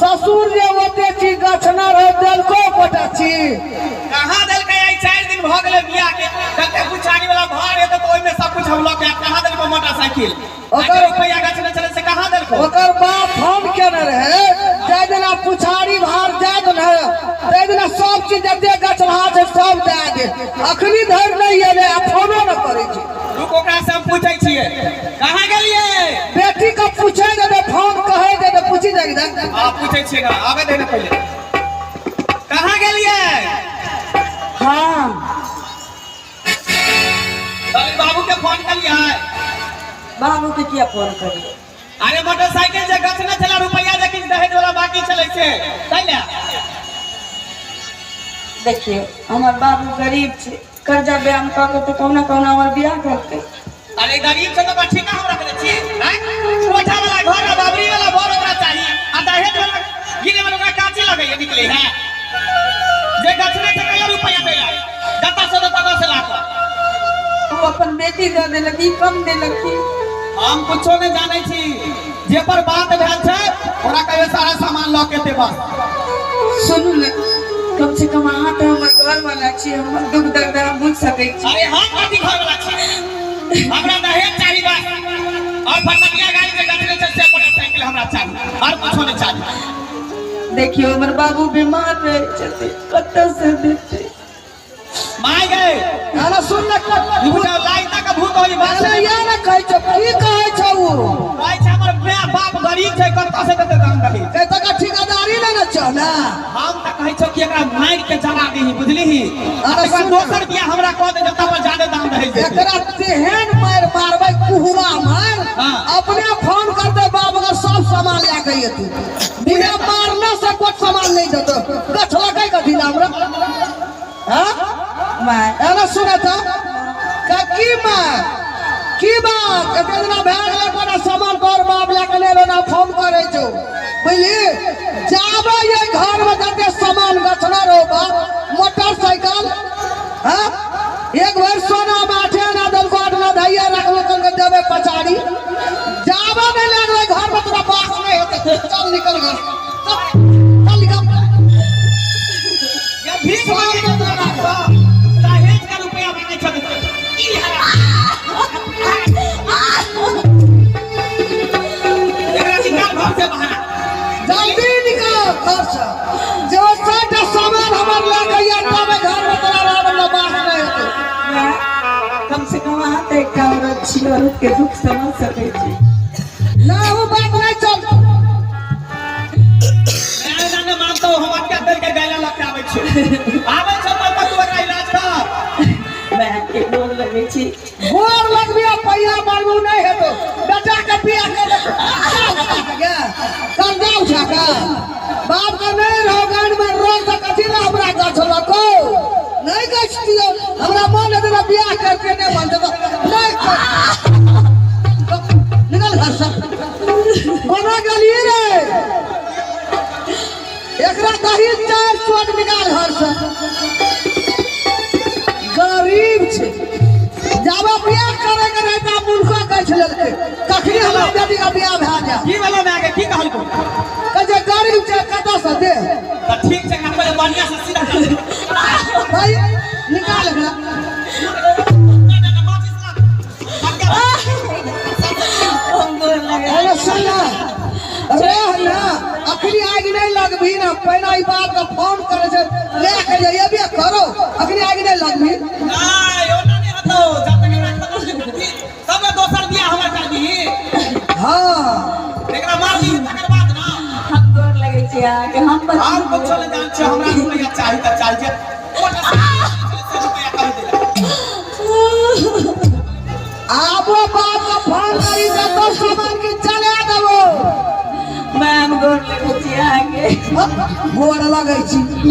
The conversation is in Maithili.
ससुर जे ओते चीज गछना रहे देलको गोटा चीज। कहाँ देलकै? आइ 4 दिन भऽ गेलै बियाह के, कते पुछारी वाला भार हेतै तऽ ओहिमे सब कुछ हम लऽ के आयब। कहाँ देलको मोटरसाइकिल? ओकर रुपैआ गछने छलै से कहाँ देलको? ओकर बाप फोन केने रहे, जाहि दिना पुछारी भार जाय ने ताहि दिना सब चीज जते गछलहा छै सब दए दे। अखनी धरि नहि एलै आ फोनो नहि करै छै। रुक, ओकरा से हम पूछै छियै। कहाँ गेलियै? बेटी के पूछे दे दे, फोन कहै दे दे, पूछी दे दे। हां, पूछै छियै ना, आबै दे ने पहिले। कहाँ गेलियै? हाँ। दलित बाबू के फोन कलियै? बाबू के किया फोन करियै? अरे मोटरसाइकिल जे गछने छला, रुपैआ जे किछु दहेज वाला बाकी छलै से तै ले। देखियौ, हमर बाबू गरीब छै, कर्जा बयान कऽ के तऽ कहुना कहुना हमर बियाह करतै। अरे गरीब छै तऽ ओकरा ठीका हम रखने छी? आँय, कोठा वाला घर आ बाबरी वाला बर ओकरा चाही आ दहेज वाला गिने वाला ओकरा काची लगैया निकले है? जे गछने छै कहियो रुपैआ दै ला जतऽ से ततऽ से ला कऽ। ओ अपन बेटी दऽ देलक, ई कम देलक की? हम कुछो नहि जानै छी, जे पर बात भेल छै ओकरा कहियो सारा सामान लऽ के एतै बस। सुनू ने, कम से कम अहाँ तऽ हमर घर वाला छी, हमर दुख दर्द अहाँ बुझि सकै छी। अरे हम कथी घर वाला छी? हमरा दहेज चाही बस, और फटफटिया गाड़ी जे गछने छै से मोटरसाइकिल हमरा चाही, और कुछो नहि चाही। देखियौ, हमर बाबू बीमार रहै छथिन, कतऽ से देतै? माय गए। अरे सुन ने, ई बुझाओ लाइन तक भूत होई बात। अरे या ने कहै छौ, की कहै छौ उ? कहै छै हमर माय बाप गरीब छै, कतऽ से देतै दाम दहेज? ए तका ठिकादारी ने ने छौ ने। हम तऽ कहै छौ कि एकरा मारि के जला दीही, बुझलीही? अरे अरे सुन। दोसर बियाह हमरा कऽ दे, जतऽ पर जादे दाम दहेज देतै। एकरा तेहन मारि मारबै, कुहरा मारि। हाँ। अपने फोन करते बाप के, सब सामान लए के एतै। बिना मारने से कोट सामान नहीं देतो। गछलकै कथी ला हमरा? हाँ? माय। एना सुने तऽ का की माय की बात? एते दिना भए गेलै, कोनो सामान तोहर बाप लए के नहि एलौ ना फोन करै छौ, बुझली? जाबे ये घर में जते सामान गछने रहो बाप, मोटरसाइकिल, हाँ, एक भरि सोना में आठे आना देलको, आठ आना धैया रखलो, कहलकै देबै पचाड़ी। जाबे नहि लए गेलै घर में तोरा बास नहि हेतै। चल निकल घर, चल चल निकल। या भीख मांगे के तोरा बाप दहेज का रुपया मांगे छल। ई हरा एकरा निकाल घर से बाहर। जल्दी निकल घर से। जो सबटा सामान हमर लए के आइए तबे घर में तोरा रहबै ना बास नहि हेतै। माय, कम से कम अहाँ तऽ एकटा औरत छी, औरत के दुख समझ सकै छी। ना, ओ बात नहि चलतौ। मैं ना ने मानतो, हम अटका कर के गैला लग के आबै छी, आबै छ तब तक तू एकरा इलाज कर। माय के गोर लगै छी। गोर लगबी आ पैया मारबू नहि हेतौ। बेटा के बियाह कर दे, कर्जा उठा के बाप के नहि रहो गान में रोग से कथी ला हमरा गछ लको नहि गछतियो? हमरा मन हेतै ने बियाह करके, नहि मन तऽ नहि कर। निकल घर से। कोना गेलियै रे? एकरा दही चार चोट, निकाल घर से। गरीब छै, जाबे बियाह करे के रहे तऽ मुल्को गछि लेलकै, कखनी हमरा बेटी के बियाह भए जाय। की भेलो माय के? की कहलको? कहै छै गरीब छै, कतऽ से दे? तऽ ठीक छै, एकरा पहिले बढ़िया से सीधा कर दे। भाई, निकाल एकरा। हम गोर लगै। अरे सुन ना, रह ना, अखनी आगि नहीं लगबी ना। पहिना ई बाप के फोन करे छै, ले के जे एबे करो। अखनी आगि नहीं लगबी। नहि, ओना नहि हेतौ, जब तक एकरा खत्म नहि करबही तब ने दोसर बियाह हमर करबही। हाँ। एकरा मारबही तकर बाद ना। हम गोर लगै छी अहाँके, हम हम कुछो नहि जानै छियै, हमरा रुपैआ चाही तऽ चाही। जे मोटरसाइकिल से रुपैआ कम देला। आबो बाप के फोन करी जतो सामान के चला देबो। माय, हम गोर लगै छी अहाँके। गोर लगै छी।